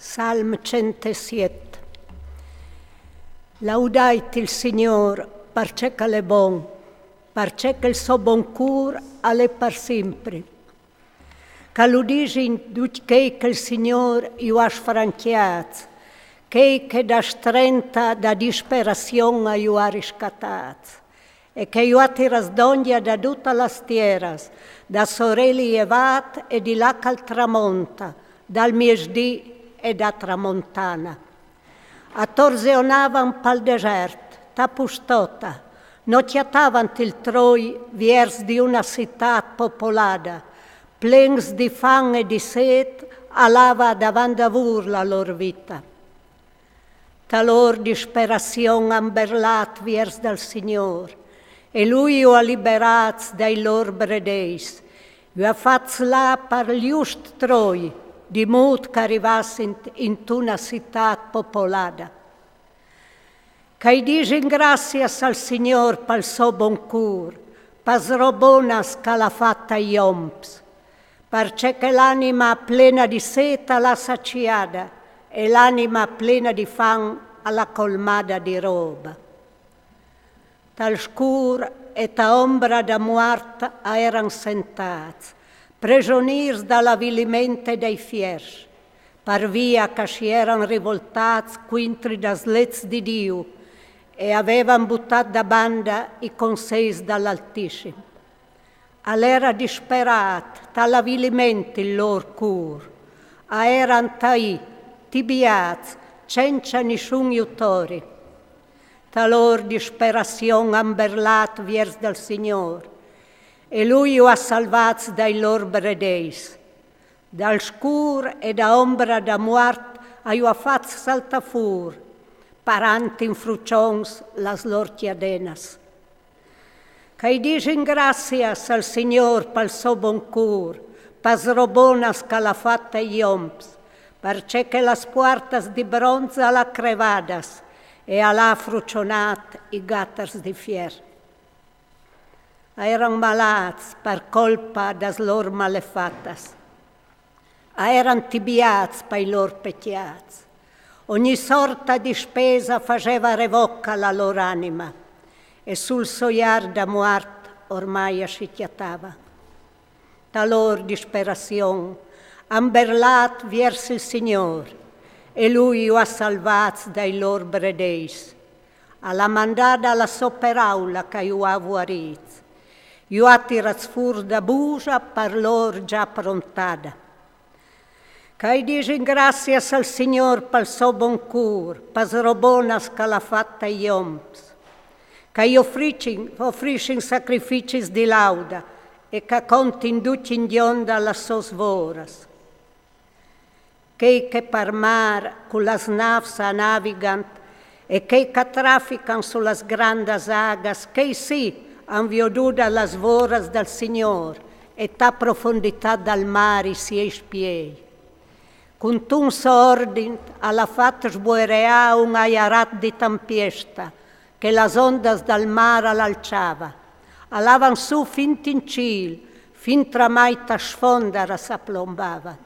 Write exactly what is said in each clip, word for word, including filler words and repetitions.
Salm centesiet. Laudait il Signôr, parcè ch'al è bon, parcè che il so bon cûr al è par simpri. Ch'a lu disin ducj chei che il Signôr ju à sfrancjâts, chei che da strenta, da disperazion a ju à riscatâts, e che ju à tirâts dongja da dutas las tieras, da soreli jevât e di là ch'al tramonta, dal miesdì e da tramontana. A torzeonavan pal desert, ta pustota, no cjatavant il troi viers di una citât popolada, plens di fam e di sêt, a lava davant davôr la lôr vita. Ta lôr disperazion a àn berlât viers dal Signôr, e lui ju à liberâts dai lôr bredeis, ju à fats lâ pal just troi, di mût ch'a rivassin intuna citât popolada. Ch'a i disin gracias al Signôr pal so bon cûr, pas robs bonas ch'al à fat ai oms, parcè che l'anima plena di sêt a l'à saciada, e l'anima plena di fam a l'à colmada di roba. Tal scûr e ta ombra da muart a eran sentâts, presonîrs dal aviliment e dai fiers, par via ch'a si eran rivoltâts cuintri das leçs di Diu e a vevan butât da banda i conseis dal Altissim. Al era disperât tal aviliment il lôr cûr, a eran taì, tibiâts, cença nissun jutori. Ta lôr disperazion a àn berlât viers dal Signôr, e lui ju à salvâts dai lôr bredeis. Dal scûr e da ombra da muart a ju à fats saltâ fûr, parant in fruçons las lôr cjadenas. Ch'a i disin gracias al Signôr pal so bon cûr, pas robs bonas ch'al à fat ai oms, parcè che las puartas di bronza a l'à crevadas e a l'à fruçonât i gatars di fier. A eran malâts par colpa das lôr malefatas. A eran tibiâts pai lôr pecjâts. Ogni sorta di spesa a faseva revoca a la lôr anima, e sul soiâr da muart ormai a si cjatava. Ta lôr disperazion a àn berlât viers il Signôr, e lui ju à salvâts dai lôr bredeis. A l'à mandada la sô peraula ch'a ju à vuarîts. Ju à tirâts fûr da busa par l'ôr za prontada. Ch'a i disin gracias al Signôr pal so bon cûr, pas robs bonas ch'al à fat ai oms. Ch'a i ofrissin, ofrissin sacrificis di lauda e ch'a contin ducj in gjonda las sôs voras. Chei che par mâr cu las nâfs a navigant e chei ch'a trafican su las grandas agas, chei sì a àn vioduda las voras dal Signôr e ta profonditât dal mâr i siei spiei. Cuntun so ordint a l'à fat sbuereâ un aiarat di tampiesta che las ondas dal mâr a l'alçava. A lavan sù fin in cîl, fin tramai tas fondaras a plombavant.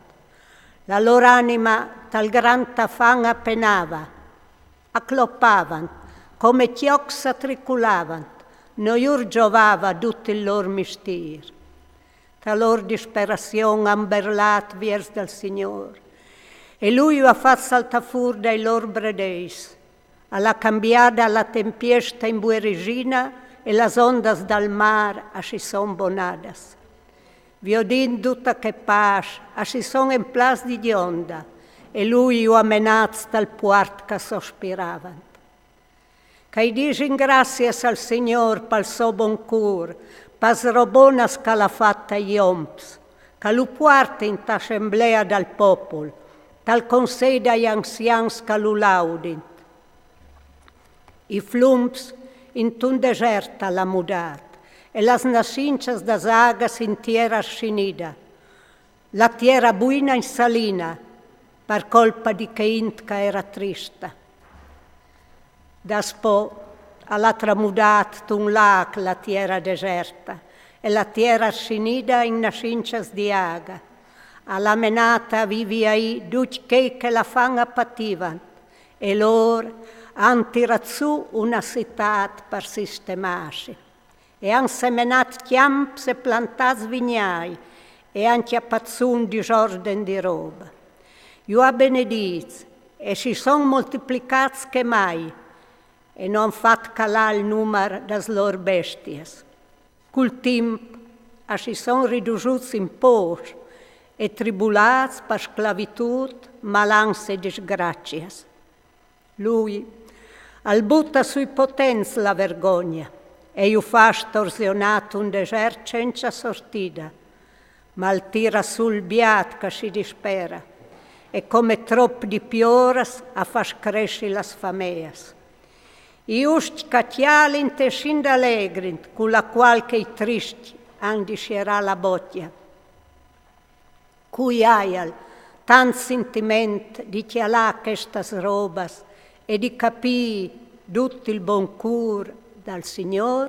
La lôr anima tal grant afan a penava, a clopavant, come cjocs a triculavant, no jur zovava dut il lôr mistîr. Ta lôr disperazion a àn berlât viers dal Signôr, e lui ju à fat saltâ fûr dai lôr bredeis. A l'à cambiada la tempiesta in buerisina e las ondas dal mâr a si son bonadas. Viodint duta chê pâs, a si son emplâts di gjonda, e lui ju à menâts tal puart ch'a sospiravant. Ch'a i disin gracias al Signôr pal so bon cûr, pas robs bonas ch'al à fat ai oms, ch'a lu puartin ta assemblea dal popul, tal consei dai anzians ch'a lu laudint. I flums intun desert a l'à mudât, e las nassinças das agas in tiera arsinida, la tiera buina in salina, par colpa di chê int ch'a era trista. Daspò a l'à tramudât tun lâc la tiera deserta e la tiera arsinida in nassinças di aga. Al ha menât a vivi aì ducj chei che la fam a pativan, e lôr a àn tirât sù una citât par sistemâsi. E a àn semenât cjamps e plantât vignâi, e a àn cjapât sù un disorden di roba. Ju à benedîts, e si son moltiplicâts che mai, e no àn fat calâ il numar das lôr bestias. Cul timp a si son ridusûts in pôcs, e tribulâts par sclavitût, malanç e disgracias. Lui al buta sui potents la vergogna, e ju fâs torsionâ tun desert sensa sortida, ma al tira sù il biât che si dispera, e come trop di pioras a fâs cressi las fameas. I juscj che a cjalin te si indalegrint, cu la cuâl che i triscj a àn di sierâ la bocja. Cui aial tant sintiment di cjalâ chestas robas e di capî dut il bon cûr dal Signôr?